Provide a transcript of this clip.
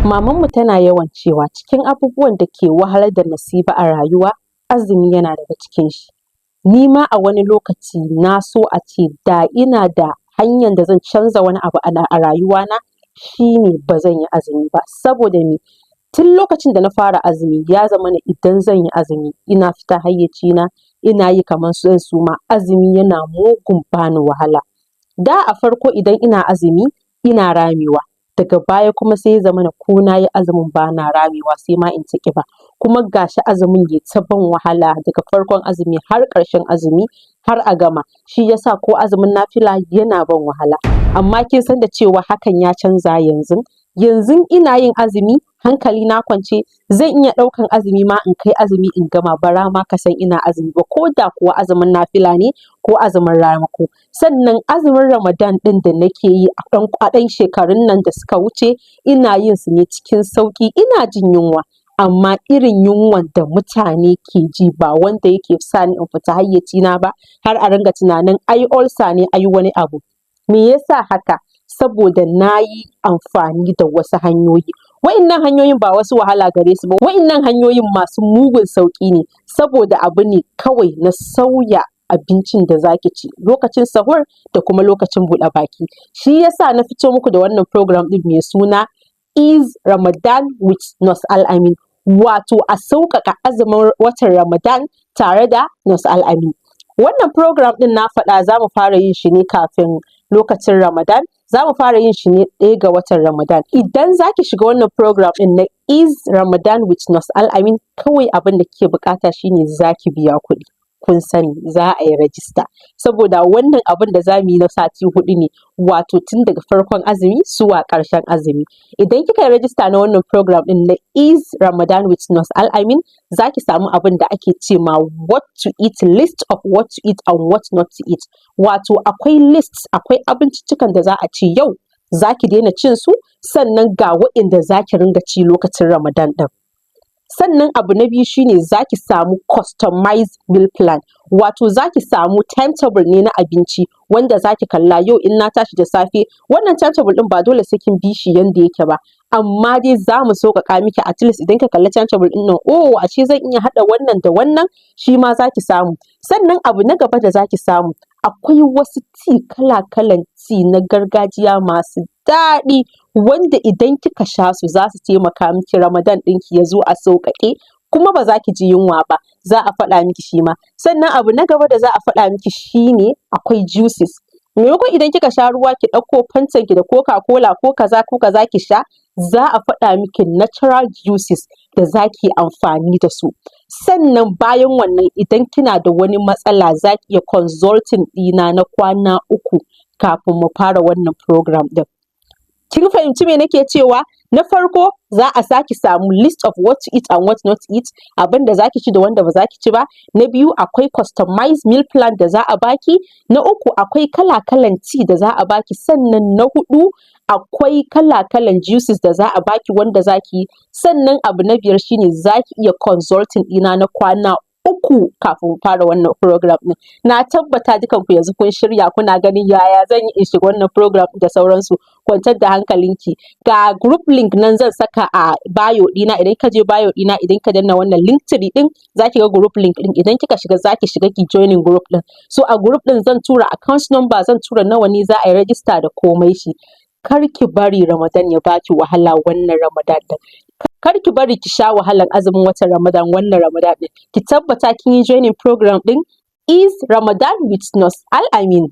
Mamanmu tana yawan cewa cikin abubuwan da ke wahalar da Nasiba a rayuwa, azumi yana daga cikin shi. Ni ma a wani lokaci na so a ce da ina da hanyar da zan canza wani abu a rayuwana, shi ne ba zan yi azumi ba. Saboda me? Tun lokacin da na fara azumi, ya zamana idan zan yi azumi ina fita hayyacina, ina yi kamar zan suma, azumi yana mugun bani wahala. Da a farko idan ina azumi ina ramewa, daga baya kuma sai ya zamana ko na yi azumin ba na ramewa, sai ma in ta ƙiba. Kuma ga shi azumin yai ta ban wahala daga farkon azumi har ƙarshen azumi har a gama. Shi ya sa ko azumin nafila yana ban wahala. Amma kin san da cewa hakan ya canza yanzu? Yanzu ina yin azumi hankalina kwance, zan iya ɗaukan azumi ma in kai azumi in gama, ba za ma ka san ina azumi ba, ko da kuwa azumin nafila ne ko azumin ramako. Sannan azumin Ramadan ɗin da nake yi a ɗan shekarun nan da suka wuce, ina yin su ne cikin sauƙi. Ina jin yunwa, amma irin yunwan da mutane ke ji ba wanda yake sa ni in fita hayyacina ba har a ringa tunanin ai ulcer ne, ai wani abu. Me yasa haka? Saboda na yi amfani da wasu hanyoyi. Wa'innan hanyoyin ba wasu wahala gare su ba, wa'innan hanyoyin masu mugun sauƙi ne, saboda abu ne kawai na sauya abincin da za ki ci lokacin sahur da kuma lokacin buɗe baki. Shi yasa na fito muku da wannan program ɗin mai suna Ease Ramadan with Nurse Al-amin, wato a sauƙaƙa azumin watan Ramadan tare da Nurse Al-amin. Wannan program ɗin na faɗa za mu fara yin shi ne kafin lokacin Ramadan, za mu fara yin shi ne 1 ga watan Ramadan. Idan za ki shiga wannan program ɗin na Ease Ramadan with Nurse Al-amin, kawai abin da kike buƙata shine za ki biya kuɗi. Kun sani za a yi rajista, saboda wannan abin da za mu yi na sati 4 ne, wato tun daga farkon azumi zuwa ƙarshen azumi. Idan kika yi rajista na wannan program ɗin na Ease Ramadan with Nurse Al-amin, za ki samu abin da ake ce ma what to eat, list of what to eat and what not to eat. Wato akwai list, akwai abinciccikan da za a ce yau za ki daina cin su, sannan ga waɗanda za ki ringa ci lokacin Ramadan ɗin. Sannan abu na biyu shine za ki samu customized meal plan, wato za ki samu timetable ne na abinci wanda za ki kalla, yau in na tashi da safe, wannan timetable ɗin ba dole sai kin bi shi yanda yake ba, amma dai za mu sauƙaƙa miki. At least idan kika kalli timetable ɗin nan, oh, ashe zan iya haɗa wannan da wannan, shi ma za ki samu. Sannan abu na gaba da za ki samu, akwai wasu tea, kala-kalan tea na gargajiya masu daɗi, wanda idan kika sha su za su taimaka miki Ramadan ɗinki ya zo a sauƙaƙe kuma ba za ki ji yunwa ba, za a faɗa miki shi ma. Sannan abu na gaba da za a faɗa miki shine akwai juices. Maimakon idan kika sha ruwa ki ɗauko Fantan ki da Coca Cola ko kaza ko kaza ki sha, za a faɗa miki natural juices da za ki yi amfani da su. Sannan bayan wannan, idan kina da wani matsala, za ki iya consulting ɗina na kwana 3 kafin mu fara wannan program ɗin. Kin fahimci me nake cewa? Na farko, za a sake samu list of what to eat and what not to eat, abin da za ki ci da wanda ba za ki ci ba. Na biyu, akwai customized meal plan da za a baki. Na uku, akwai kala-kalan tea da za a baki. Sannan na huɗu, akwai kala-kalan juices da za a baki wanda za ki yi. Sannan abu na biyar shine za ki iya consulting ɗina na kwana 3 kafin mu fara wannan program ɗin. Na tabbata dukanku yanzu kun shirya, kuna ganin yaya zan yi in shiga wannan program da sauransu. Kwantar da hankalinki. Ga group link nan zan saka a bio ɗina. Idan ka je bio ɗina, idan ka danna wannan Linktree ɗin, za ki ga group link ɗin. Idan kika shiga, za ki shiga ki joining group ɗin. So a group ɗin zan tura account number, zan tura nawa ne za a yi register da komai shi. Kar ki bari Ramadan ya baki wahala wannan Ramadan ɗin. Kar ki bari ki sha wahalan azumin watan Ramadan wannan Ramadan ɗin. Ki tabbata kin yi joining program ɗin Ease Ramadan with Nurse Al-amin.